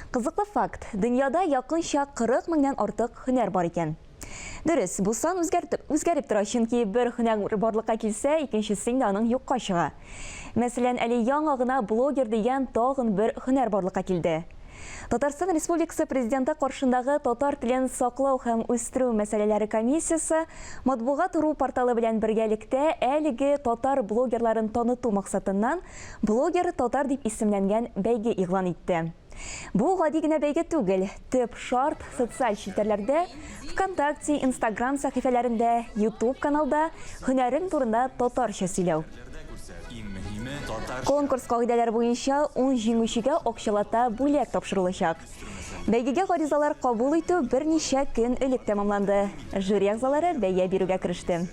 Кызыклы факт, дөньяда якынча 40 меңнән артык һөнәр бар икән. Дөрес, бу сан үзгәртеп, үзгәреп тора, чөнки бер һөнәр барлыкка килсә, икенчесе инде аның юкка чыга. Мәсәлән, әле яңа гына блогер дигән тагын бер һөнәр барлыкка килде. Татарстан Республикасы Президенты каршындагы татар телен саклау һәм үстерү мәсьәләләре комиссиясе Матбугат ру порталы белән бергәлектә әлеге татар блогерларын таныту максатыннан Блогер татар дип исемләнгән бәйге игълан итте. Бу гади генә бәйге түгел. Төп шарт, социаль челтәрләрдә, ВКонтакте, Инстаграм сәхифәләрендә, Ютуб каналда һөнәрең турында татарча сөйләү. Конкурс кагыйдәләре буенча, ун җиңүчегә акчалата бүләк тапшырылачак. Бәйгегә гаризалар кабул итү берничә көн элек тәмамланды. Жюри әгъзалары бәя бирүгә кереште.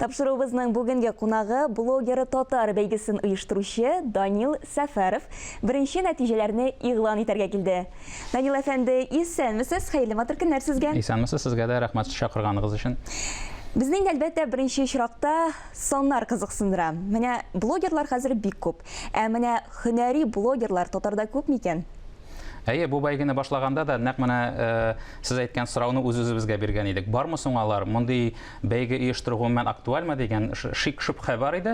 Тапшыруыбызның бүгенге кунагы, блогеры татар бәйгесен оештыручы Данил Сәфәров беренче нәтиҗәләрне игълан итәргә килде. Данил әфәнде, исәнмесез, хәерле матур көннәр сезгә. Исәнмесез, сезгә дә рәхмәт чакырганыгыз өчен. Безне инде, әлбәттә, беренче очракта саннар кызыксындыра. Менә блогерлар хәзер бик күп. Ә менә һөнәри блогерлар татарда күп микән? Әйе, бу бәйгене башлаганда да нәкъ менә сез әйткән сорауны үз-үзебезгә биргән идек. Бармы соң алар? Мондый бәйге оештыру гомумән актуальме дигән шик-шөбһә бар иде.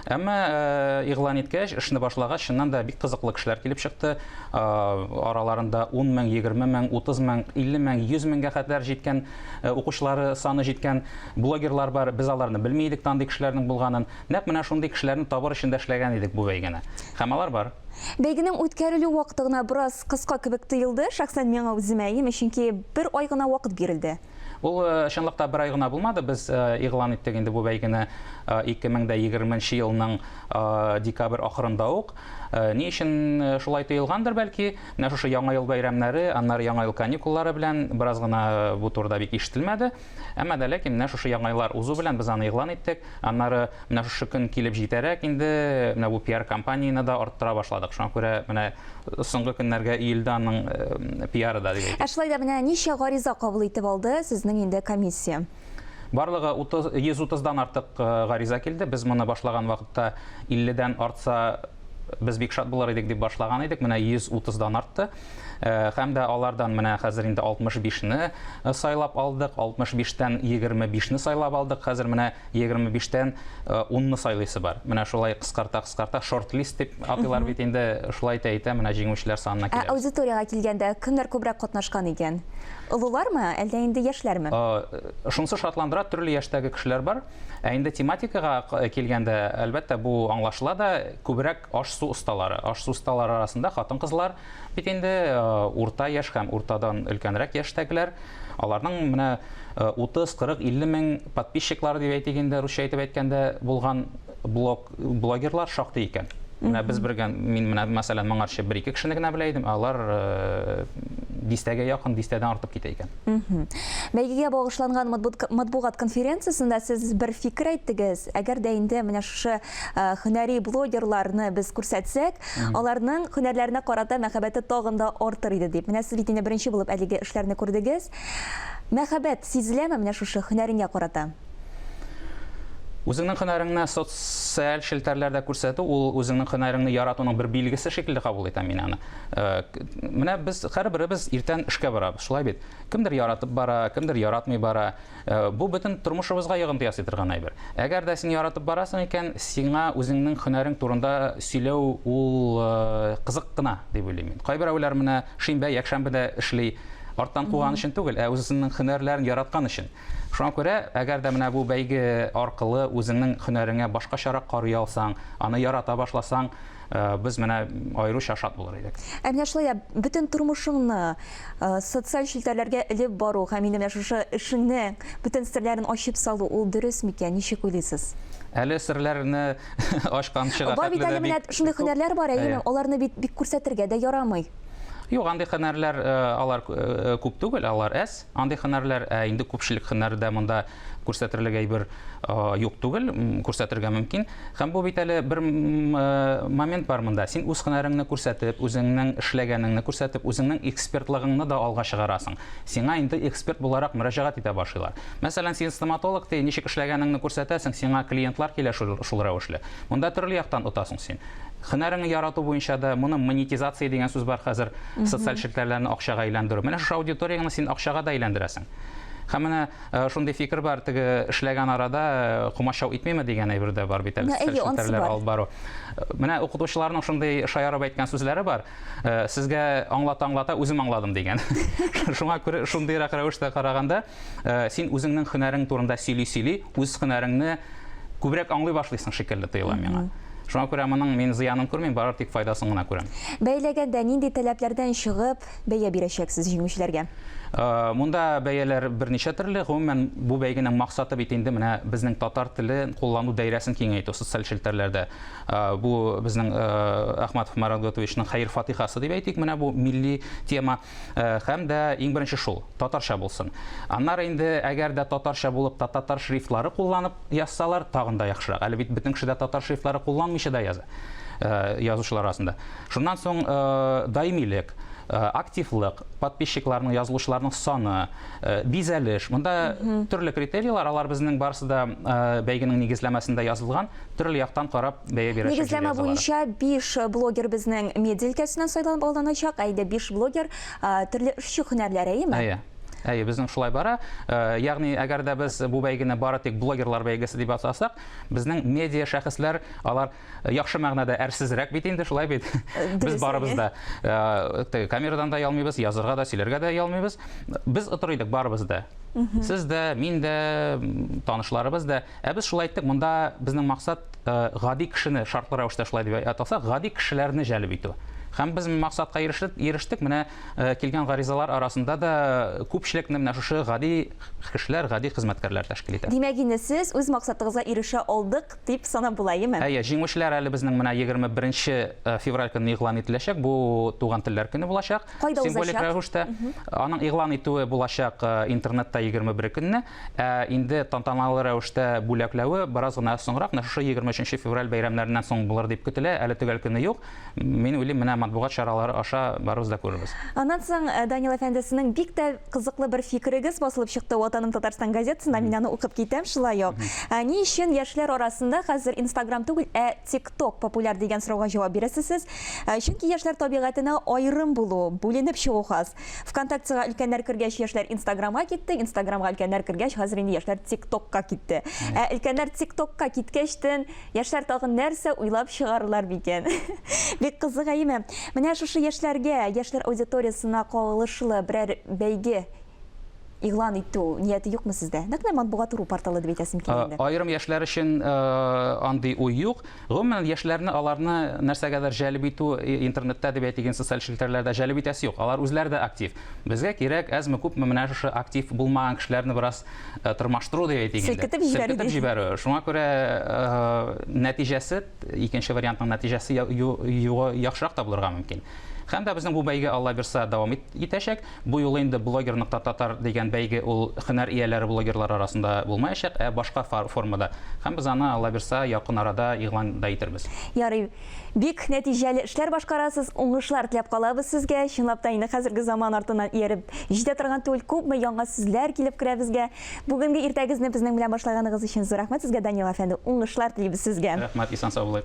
Әмма игълан иткәч, эшне башлагач, чыннан да бик кызыклы кешеләр килеп чыкты. Араларында 10 мең, 20 мең, 30 мең, 50 мең, 100 меңгә хәтләр җиткән укучылары саны җиткән блогерлар бар. Без аларны белми идек тә андый кешеләрнең булганын. Нәкъ менә шундый кешеләрне табыр өчен дә эшләгән идек бу бәйгене. Һәм алар бар. Бәйгенең үткәрелү вакыты гына бераз кыска кебек тоелды, шәхсән миңа үземә, әйеме, чөнки бер ай гына вакыт бирелде. Ул чынлыкта бер ай гына булмады, без игълан иттек инде бу бәйгене 2020 нче елның декабрь ахырында ук. Ни өчен шулай тоелгандыр, бәлки, менә шушы Яңа ел бәйрәмнәре, аннары Яңа ел каникуллары белән бераз гына бу турыда бик ишетелмәде. Әмма дә ләкин менә шушы Яңа еллар узу белән без аны игълан иттек. Аннары Менә шушы көн килеп җитәрәк инде менә бу пиар кампанияне дә арттыра башладык. Шуңа күрә менә соңгы көннәргә июльдә аның э, пиары да дип әйтик. Ә шулай да менә ничә гариза кабул итеп алды сезнең инде комиссия? Барлыгы 30, 130-дан артык э, гариза килде. Без моны башлаган вакытта 50-дән артса без бик шат булыр идек дип башлаган идек. Менә 130-дан артты. Э, һәм дә алардан менә хәзер инде 65-не э, сайлап алдык, 65-тән 25-не сайлап алдык. Хәзер менә 25-тән 10-ны сайлыйсы бар. Менә шулай кыскарта-кыскарта шорт-лист дип атыйлар бит инде, шулай әйтә әйтә менә җиңүчеләр санына Ә киләбез. аудиториягә килгәндә, кемнәр күбрәк катнашкан икән? Олылармы, әллә инде яшьләрме? Шунысы шатландыра, төрле яшьтәге кешеләр бар. Ә инде тематикага килгәндә, әлбәттә, бу аңлашыла да, күбрәк аш-су осталары. Аш-су осталары арасында хатын-кызлар бит инде урта яшь һәм уртадан өлкәнрәк яшьтәгеләр. Аларның менә 30, 40, 50 мең подписчиклары дип әйтик инде, русча итеп әйткәндә, булган блог, блогерлар шактый икән. Менә без бергә, мин менә мәсәлән моңарчы бер-ике кешене генә белә идем, ә алар дистәгә якын, дистәдән артып китә икән. Бәйгегә багышланган матбугат конференциясендә сез бер фикер әйттегез. Әгәр дә инде менә шушы һөнәри блогерларны без күрсәтсәк, аларның һөнәрләренә карата мәхәббәте тагын да артыр иде дип. Менә сез бит инде беренче булып әлеге эшләрне күрдегез. Мәхәббәт сизеләме менә шушы һөнәреңә карата? Үзеңнең һөнәреңне социаль челтәрләрдә күрсәтү, ул үзеңнең һөнәреңне яратуның бер билгесе шикелле кабул итәм мин аны. Менә без һәрберебез иртән эшкә барабыз, шулай бит? Кемдер яратып бара, кемдер яратмый бара. Э, бу бөтен тормышыбызга йогынты ясый торган әйбер. Әгәр дә син яратып барасың икән, сиңа үзеңнең һөнәрең турында сөйләү ул э, кызык кына дип уйлыйм мин. Кайберәүләр менә шимбә, якшәмбе дә эшли, арттан куган өчен түгел, ә үзенең һөнәрләрен яраткан өчен. Шуңа күрә, әгәр дә менә бу бәйге аркылы үзеңнең һөнәреңә башкачарак карый алсаң, аны ярата башласаң, э, без менә аеруча шат булыр идек. Ә менә шулай да бөтен тормышыңны Социаль челтәрләргә элеп бару һәм инде менә шушы эшеңне бөтен серләрен ачып салу, ул дөрес микән, ничек уйлыйсыз? Әле серләрне ачканчыга Бар бит хәтле әле дә менә бик шундый күп. һөнәрләр бар, әйеме? Әйе. Аларны бит бик күрсәтергә дә ярамый. Юк, андый һөнәрләр алар күп түгел, алар әз. Андый һөнәрләр, ә инде күпчелек һөнәрдә монда. күрсәтерлек әйбер юк түгел, күрсәтергә мөмкин. Һәм бу бит әле бер момент бар монда. Син үз һөнәреңне күрсәтеп, үзеңнең эшләгәнеңне күрсәтеп, үзеңнең экспертлыгыңны да алга чыгарасың. Сиңа инде эксперт буларак мөрәҗәгать итә башлыйлар. Мәсәлән, син стоматолог ди, ничек эшләгәнеңне күрсәтәсең, сиңа клиентлар килә шул, шул рәвешле. Монда төрле яктан отасың син. Һөнәреңне ярату буенча да, моны монетизация дигән сүз бар хәзер, социаль челтәрләрне акчага әйләндерү. Менә шушы аудиторияңне син акчага да әйләндерәсең. Һәм менә э, шундый фикер бар, теге эшләгән арада э, комачау итмиме дигән әйбер дә бар бит әле, социаль челтәрләр алып бару. Э, менә укытучыларның шундый шаярып әйткән сүзләре бар. Сезгә аңлата-аңлата үзем аңладым дигән. Шуңа күрә шундыйрак рәвештә караганда, син үзеңнең һөнәрең турында сөйли-сөйли, үз һөнәреңне күбрәк аңлый башлыйсың шикелле тоела миңа. Шуңа күрә моның мин зыянын күрмим, бары тик файдасын гына күрәм. Бәяләгәндә нинди таләпләрдән чыгып бәя бирәчәксез җиңүчеләргә? Монда бәяләр берничә төрле. Гомумән, бу бәйгенең максаты бит инде менә безнең татар телен куллану даирәсен киңәйтү социаль челтәрләрдә. Бу безнең Әхмәтов Марат Готовичның хәер-фатихасы дип әйтик, менә бу милли тема. Һәм дә иң беренче шул, татарча булсын. Аннары инде, әгәр дә татарча булып та татар шрифтлары кулланып язсалар, тагын да яхшырак. Әле бит бөтен кеше дә татар шрифтлары кулланмыйча да яза, язучылар арасында. Шуннан соң даимилек, активлык, подписчикларның, язылучыларның саны, бизәлеш. Монда төрле критерийлар, алар безнең барысы да бәйгенең нигезләмәсендә язылган, төрле яктан карап бәя бирәчәк. Нигезләмә буенча 5 блогер безнең медиа өлкәсеннән сайланып алыначак, ә инде 5 блогер төрле эшче һөнәрләр, әйеме? Әйе. Әйе, безнең шулай бара. Ягъни, әгәр дә без бу бәйгене бары тик блогерлар бәйгесе дип атасак, безнең медиа шәхесләр, алар яхшы мәгънәдә әрсезрәк бит инде, шулай бит. Без барыбыз да теге камерадан да ялмыйбыз, язырга да, сөйләргә дә ялмыйбыз. Без отырыр идек барыбыз да. Сез дә, мин дә, танышларыбыз да. Ә без шулай иттек, монда безнең максат гади кешене, шартлы рәвештә шулай дип аталса, гади кешеләрне җәлеп итү. Һәм без максатка ирештек, менә килгән гаризалар арасында да күпчелекне менә шушы гади кешеләр, гади хезмәткәрләр тәшкил итә. Димәк инде сез үз максатыгызга ирешә алдык дип санап була, әйеме? Әйе, җиңүчеләр әле безнең менә 21 февраль көнне игълан ителәчәк. Бу Туган телләр көне булачак. Кайда Символик узачак? рәвештә. Аның игълан итүе булачак интернетта 21 көнне. Ә инде тантаналы рәвештә бүләкләве бераз гына соңрак, менә шушы 23 февраль бәйрәмнәреннән соң булыр дип көтелә, әле төгәл көне юк. Мин уйлыйм, менә матбугат чаралары аша барыбыз да күрербез. Аннан соң, Данил әфәнде, сезнең бик тә кызыклы бер фикерегез басылып чыкты Ватаным Татарстан газетасында, мин аны укып китәм шулай ук. Ни өчен яшьләр арасында хәзер Инстаграм түгел, ә ТикТок популяр дигән сорауга җавап бирәсез сез. Чөнки яшьләр табигатенә аерым булу, бүленеп чыгу хас. ВКонтактега өлкәннәр кергәч, яшьләр Инстаграмга китте, Инстаграмга өлкәннәр кергәч, хәзер инде яшьләр ТикТокка китте. Ә өлкәннәр ТикТокка киткәчтен, яшьләр тагын нәрсә уйлап чыгарырлар микән? Бик кызык, әйеме? Менә шушы яшьләргә, яшьләр аудиториясенә кагылышлы берәр бәйге игълан итү нияте юкмы сездә? Нәкъ менә Матбугат.ру порталы дип әйтәсем килә инде. Аерым яшьләр өчен андый уй юк. Гомумән, яшьләрне аларны нәрсәгәдер җәлеп итү, интернетта дип әйтик, социаль челтәрләрдә җәлеп итәсе юк. Алар үзләре дә актив. Безгә кирәк әзме-күпме менә шушы актив булмаган кешеләрне бераз тырмаштыру дип әйтик инде. Селкетеп җибәрү. Селкетеп җибәрү. Шуңа күрә нәтиҗәсе, икенче вариантның нәтиҗәсе яхшырак та булырга мөмкин. Һәм дә безнең бу бәйге Алла бирса дәвам итәчәк. Бу юлы инде блогер нокта татар дигән бәйге ул һөнәр ияләре блогерлар арасында булмаячак, ә башка формада. Һәм без аны, Алла бирса, якын арада игълан да итербез. Ярый. Бик нәтиҗәле эшләр башкарасыз, уңышлар теләп калабыз сезгә. Чынлап та инде хәзерге заман артыннан ияреп җитә торган түгел, күпме яңа сүзләр килеп керә безгә. Бүгенге иртәгезне безнең белән башлаганыгыз өчен зур рәхмәт сезгә, Данил әфәнде. Уңышлар телибез сезгә. Рәхмәт, исән-сау булыйк.